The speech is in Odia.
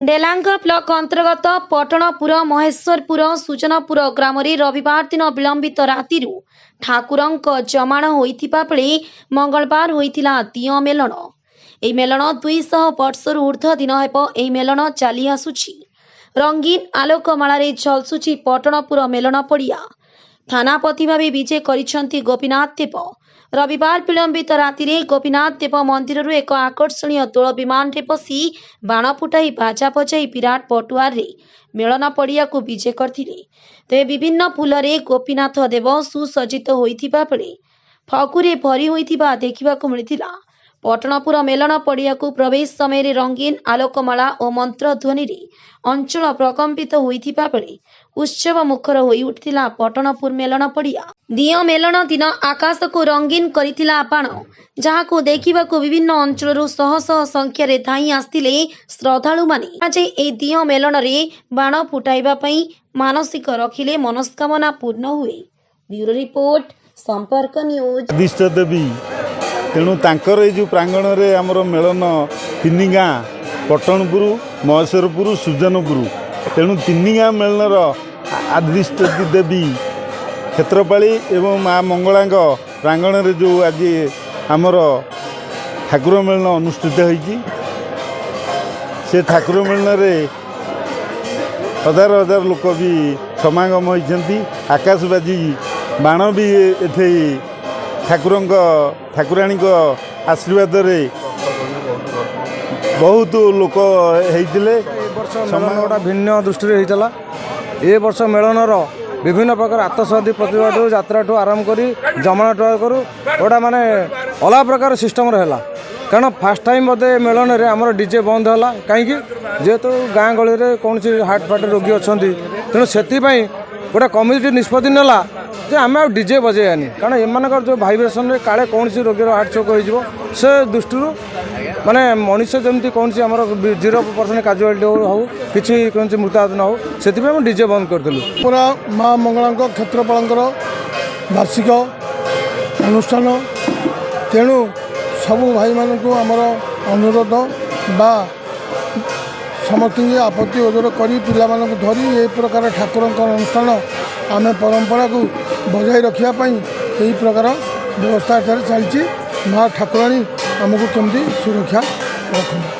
ଡେଲାଙ୍ଗ ବ୍ଲକ ଅନ୍ତର୍ଗତ ପଟଣପୁର, ମହେଶ୍ୱରପୁର, ସୁଜନପୁର ଗ୍ରାମରେ ରବିବାର ଦିନ ବିଳମ୍ବିତ ରାତିରୁ ଠାକୁରଙ୍କ ଜମାଣ ହୋଇଥିବା ବେଳେ ମଙ୍ଗଳବାର ହୋଇଥିଲା ଦିଅଁ ମେଲଣ। ଏହି ମେଲଣ 200 ବର୍ଷରୁ ଉର୍ଦ୍ଧ୍ୱ ଦିନ ହେବ ଏହି ମେଲଣ ଚାଲି ଆସୁଛି। ରଙ୍ଗୀନ ଆଲୋକମାଳାରେ ଝଲସୁଛି ପଟଣପୁର ମେଲଣ ପଡ଼ିଆ। ଥାନାପତି ଭାବେ ବିଜେ କରିଛନ୍ତି ଗୋପୀନାଥ ଦେବ। ରବିବାର ବିଳମ୍ବିତ ରାତିରେ ଗୋପୀନାଥ ଦେବ ମନ୍ଦିରରୁ ଏକ ଆକର୍ଷଣୀୟ ଦୋଳ ବିମାନରେ ବସି ବାଣ ଫୁଟାଇ, ବାଜା ବଜାଇ ବିରାଟ ପଟୁଆରରେ ମେଳନ ପଡ଼ିଆକୁ ବିଜେ କରିଥିଲେ। ତେବେ ବିଭିନ୍ନ ଫୁଲରେ ଗୋପୀନାଥ ଦେବ ସୁସଜ୍ଜିତ ହୋଇଥିବା ବେଳେ ଫଗୁରେ ଭରି ହୋଇଥିବା ଦେଖିବାକୁ ମିଳିଥିଲା। ପଟଣପୁର ମେଲଣ ପଡ଼ିଆକୁ ପ୍ରବେଶ ସମୟରେ ରଙ୍ଗୀନ ଆଲୋକମାଳା ଓ ମନ୍ତ୍ରଧ୍ୱନିରେ ଅଞ୍ଚଳ ପ୍ରକମ୍ପିତ ହୋଇଥିବା ବେଳେ ଉତ୍ସବ ମୁଖର ହୋଇ ଉଠିଥିଲା ପଟଣପୁର ମେଲଣ ପଡ଼ିଆ। ଦିଅଁ ମେଲଣ ଦିନ ଆକାଶକୁ ରଙ୍ଗୀନ କରିଥିଲା ବାଣ, ଯାହାକୁ ଦେଖିବାକୁ ବିଭିନ୍ନ ଅଞ୍ଚଳରୁ ଶହ ଶହ ସଂଖ୍ୟାରେ ଧାଇଁ ଆସିଥିଲେ ଶ୍ରଦ୍ଧାଳୁମାନେ। ଆଜି ଏହି ଦିଅଁ ମେଲଣରେ ବାଣ ଫୁଟାଇବା ପାଇଁ ମାନସିକ ରଖିଲେ ମନସ୍କାମନା ପୂର୍ଣ୍ଣ ହୁଏ। ବ୍ୟୁରୋ ରିପୋର୍ଟ, ସମ୍ପର୍କ ନ୍ୟୁଜ୍। ଆଦିଷ୍ଟ ଦେବୀ, ତେଣୁ ତାଙ୍କର ଏଇ ଯେଉଁ ପ୍ରାଙ୍ଗଣରେ ଆମର ମେଳନ, ତିନି ଗାଁ, ପଟଣପୁର, ମହେଶ୍ୱରପୁର, ସୁଜନପୁର, ତେଣୁ ତିନି ଗାଁ ମେଳନର ଆଦିଷ୍ଟ ଦେବୀ କ୍ଷେତ୍ରପାଳି ଏବଂ ମା ମଙ୍ଗଳାଙ୍କ ପ୍ରାଙ୍ଗଣରେ ଯେଉଁ ଆଜି ଆମର ଠାକୁର ମେଳନ ଅନୁଷ୍ଠିତ ହୋଇଛି, ସେ ଠାକୁର ମେଳନରେ ହଜାର ହଜାର ଲୋକ ବି ସମାଗମ ହୋଇଛନ୍ତି। ଆକାଶବାଜି ବାଣ ବି ଏଠି ଠାକୁରଙ୍କ ଠାକୁରାଣୀଙ୍କ ଆଶୀର୍ବାଦରେ ବହୁତ ଲୋକ ହେଇଥିଲେ। ଏ ବର୍ଷ ମେଳନ ଗୋଟା ଭିନ୍ନ ଦୃଷ୍ଟିରେ ହେଇଥିଲା। ଏ ବର୍ଷ ମେଳନର ବିଭିନ୍ନ ପ୍ରକାର ଆତସବାଜି ପ୍ରତିଭାଠୁ, ଯାତ୍ରାଠୁ ଆରମ୍ଭ କରି ଜମାଣଠୁ କରୁ ଗୋଟା ମାନେ ଅଲଗା ପ୍ରକାର ସିଷ୍ଟମରେ ହେଲା। କାରଣ ଫାର୍ଷ୍ଟ ଟାଇମ୍ ବୋଧେ ମେଳନରେ ଆମର ଡିଜେ ବନ୍ଦ ହେଲା। କାହିଁକି? ଯେହେତୁ ଗାଁ ଗହଳିରେ କୌଣସି ହାର୍ଟ ଫାର୍ଟ ରୋଗୀ ଅଛନ୍ତି, ତେଣୁ ସେଥିପାଇଁ ଗୋଟେ କମିଟି ନିଷ୍ପତ୍ତି ନେଲା ଯେ ଆମେ ଆଉ ଡିଜେ ବଜେଇବାନି। କାରଣ ଏମାନଙ୍କର ଯେଉଁ ଭାଇବ୍ରେସନରେ କାଳେ କୌଣସି ରୋଗୀର ହାର୍ଟ ଚୋକ୍ ହୋଇଯିବ, ସେ ଦୃଷ୍ଟିରୁ ମାନେ ମଣିଷ ଯେମିତି କୌଣସି ଆମର 0% କାଜୁଆଲିଟି ହଉ, କିଛି କୌଣସି ମୃତାହତ ନ ହଉ, ସେଥିପାଇଁ ଆମେ ଡିଜେ ବନ୍ଦ କରିଦେଲୁ। ପୁରା ମା ମଙ୍ଗଳାଙ୍କ କ୍ଷେତ୍ରପାଳଙ୍କର ବାର୍ଷିକ ଅନୁଷ୍ଠାନ। ତେଣୁ ସବୁ ଭାଇମାନଙ୍କୁ ଆମର ଅନୁରୋଧ ବା ସମସ୍ତଙ୍କୁ ଆପତ୍ତି ଓଜର କରି, ପିଲାମାନଙ୍କୁ ଧରି ଏହି ପ୍ରକାର ଠାକୁରଙ୍କ ଅନୁଷ୍ଠାନ ଆମେ ପରମ୍ପରାକୁ ବଜାୟ ରଖିବା ପାଇଁ ଏହି ପ୍ରକାର ବ୍ୟବସ୍ଥା ଏଠାରେ ଚାଲିଛି। ମା ଠାକୁରାଣୀ ଆମକୁ କେମିତି ସୁରକ୍ଷା ରଖନ୍ତୁ।